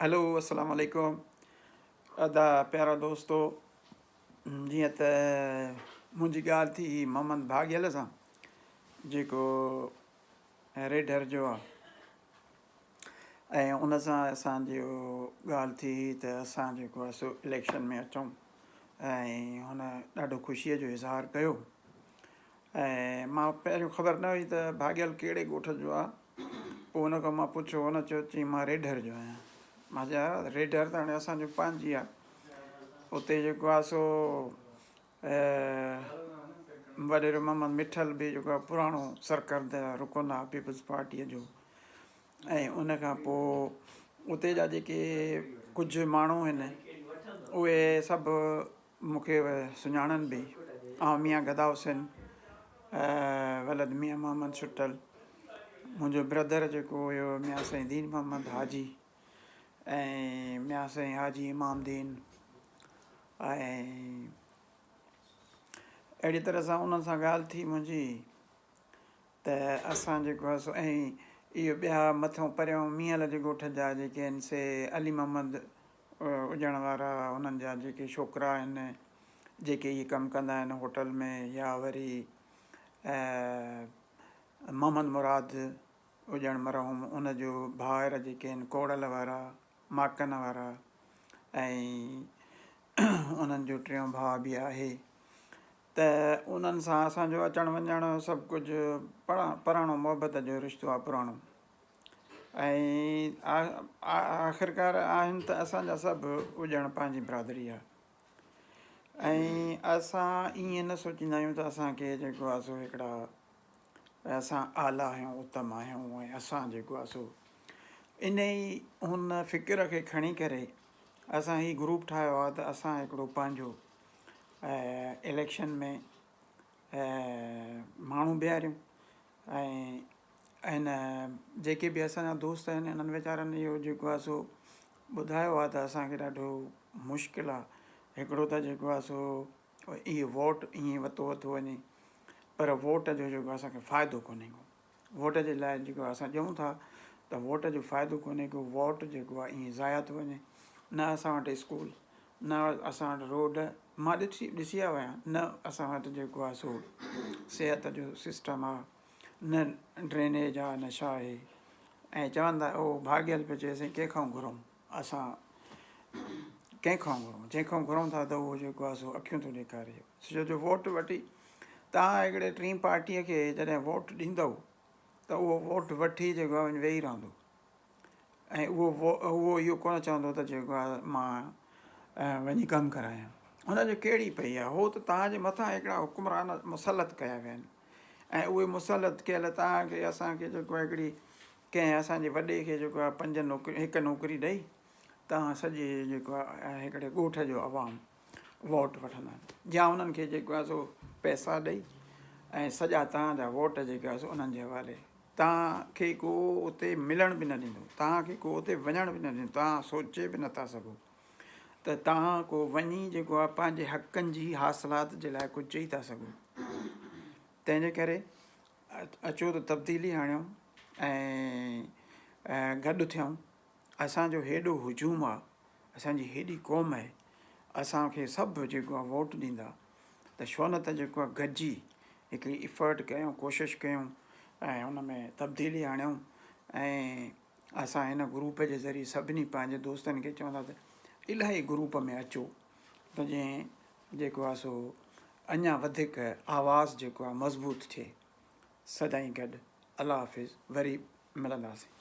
هلو السلام عليڪم ادا پيارا دوستو جيئن ته منهنجي ڳالهه ٿي هئي محمد ڀاڳيل سان جيڪو ريڍر جو آ ۽ ان سان اسان جو ڳالهه ٿي هئي ته اسان جيڪو آ سو اليڪشن ۾ اچون ۽ هن ڏاڍو خوشيء جو اظهار ڪيو ۽ مان پهريون خبر نه هئي ته ڀاڳيل ڪهڙي ڳوٺ جو آ پوء ان کان مان پڇيو هن چيو چي مان ريڍر جو آهيان مان چيو يار ريڍر ته هاڻي اسان جو پنهنجي آ اتي جيڪو آ سو وڏيرو محمد مٺل به جيڪو آ پراڻو سرڪرده رڪن آ پيپلز پارٽيء جو ۽ ان کان پوء اتي جا جيڪي ڪجهه ماڻهو آهن اهي سڀ مون کي سڃاڻن به. آئون ميان گدا حسين ولد ميان محمد ڇٽل، منهنجو بردر جيڪو هيو ميان سائين دين محمد حاجي ۽ ميان سائين حاجي امام دين ۽ اهڙي طرح سان انهن سان ڳالهه ٿي منهنجي ته اسان جيڪو آهي سو ۽ اهو ٻيا مٿئون پريون مينهل جي ڳوٺ جا جيڪي آهن سي علي محمد اجڻ وارا انهن جا جيڪي ڇوڪرا آهن جيڪي اهي ڪم ڪندا آهن هوٽل ۾ يا وري محمد مراد اجڻ مرحوم ان جو ڀائر جيڪي آهن ڪوڙل وارا ماڪن وارا ۽ انهن جو ٽيون ڀاء به آهي ته انهن سان اسان جو اچڻ وڃڻ سڀ ڪجهه پراڻو محبت جو رشتو آهي پراڻو ۽ آخرڪار آهن ته اسان جا سڀ اڄڻ پنهنجي برادري آهي ۽ اسان ائين نه سوچيندا آهيون ته اسان کي جيڪو آهي سو هڪڙا اسان اعليٰ آهيون اتم آهيون ۽ اسان جيڪو آهي سو ان ئي هن فڪر کي کڻي ڪري اسان هي گروپ ٺاهيو آهي ته اسان هڪڙو پنهنجو اليڪشن ۾ ماڻهو بيهاريون ۽ هن جيڪي به اسان جا دوست آهن انهن ويچارن اهو جيڪو آهي سو ٻڌايو آهي ته اسان کي ڏاڍو مشڪل آهي هڪڙو ته جيڪو آهي سو اهي ووٽ ائين وتو وتو وڃي پر ووٽ جو جيڪو اسان کي فائدو ڪونهي ڪو ووٽ جي لاء جيڪو اسان ڏيون ٿا ته ووٽ جو فائدو ڪونهي ڪو ووٽ جيڪو آهي ائين ضايع ٿو وڃي نه اسان وٽ اسڪول نه اسان وٽ روڊ مان ڏسي ڏسي آيو آهيان نه اسان وٽ جيڪو آهي سو صحت جو سسٽم آهي نه ڊرينيج آهي نه ڇا آهي ۽ چون ٿا او ڀاڳيل پيو چئي سائين ڪنهن کان گهرون اسان ڪنهن کان گهرون جنهن کان گهرون ٿا ته اهو جيڪو آهي سو اکيون ٿو ڏيکاري ڇو جو ووٽ وٺي توهان هڪڙي ٽين پارٽيء کي جڏهن ووٽ ڏيندؤ ته اهو ووٽ وٺي جيڪو آهي وڃي ويهي رهندو ۽ اهو اهو اهو ڪونه چوندو ته جيڪو آهي مان وڃي ڪم ڪرايان هن جو ڪهڙي پئي آهي هو ته توهان جي مٿان هڪڙا حڪمران مسلط ڪيا ويا آهن ۽ اهي مسلط ڪيل توهان کي اسان کي جيڪو آهي هڪڙي ڪنهن اسان جي وڏي کي جيڪو آهي پنج نوڪريون هڪ نوڪري ڏئي توهان سڄي جيڪو آهي هڪڙي ڳوٺ جو عوام ووٽ وٺندا آهن يا انهن کي جيڪو آهي سو پئسا ڏئي ۽ سڄا توهان جا ووٽ جيڪي آهي سو انهن جي حوالي توهان کي ڪو اتي ملڻ به نه ڏيندو توهان کي ڪو اتي وڃڻ به نه ڏيندو توهان سوچي به نٿا سگهو ته توهان ڪو وڃي جيڪو آهي پنهنجي حقن جي حاصلات جي لاء ڪجهه چئي ٿا سگهو تنهن جي ڪري اچو ته تبديلي آڻيون ۽ گڏ ٿيون اسان جو هيڏو هجوم آ، اسان جي هيڏي قوم آهي، اسان کي سڀ جيڪو آ ووٽ ڏيندا ته ڇو نه ته جيڪو آ گڏجي هڪڙي افرٽ ڪيون ڪوشش ڪيون ۽ ان ۾ تبديلي آڻيون ۽ اسان هن گروپ جي ذريعي سڀني پنهنجي دوستن کي چوندا ته الاهي گروپ ۾ اچو ته جئين جيڪو آ سو اڃا وڌيڪ آواز جيڪو آ مضبوط ٿئي. سدائين گڏ. الله حافظ وري ملنداسين.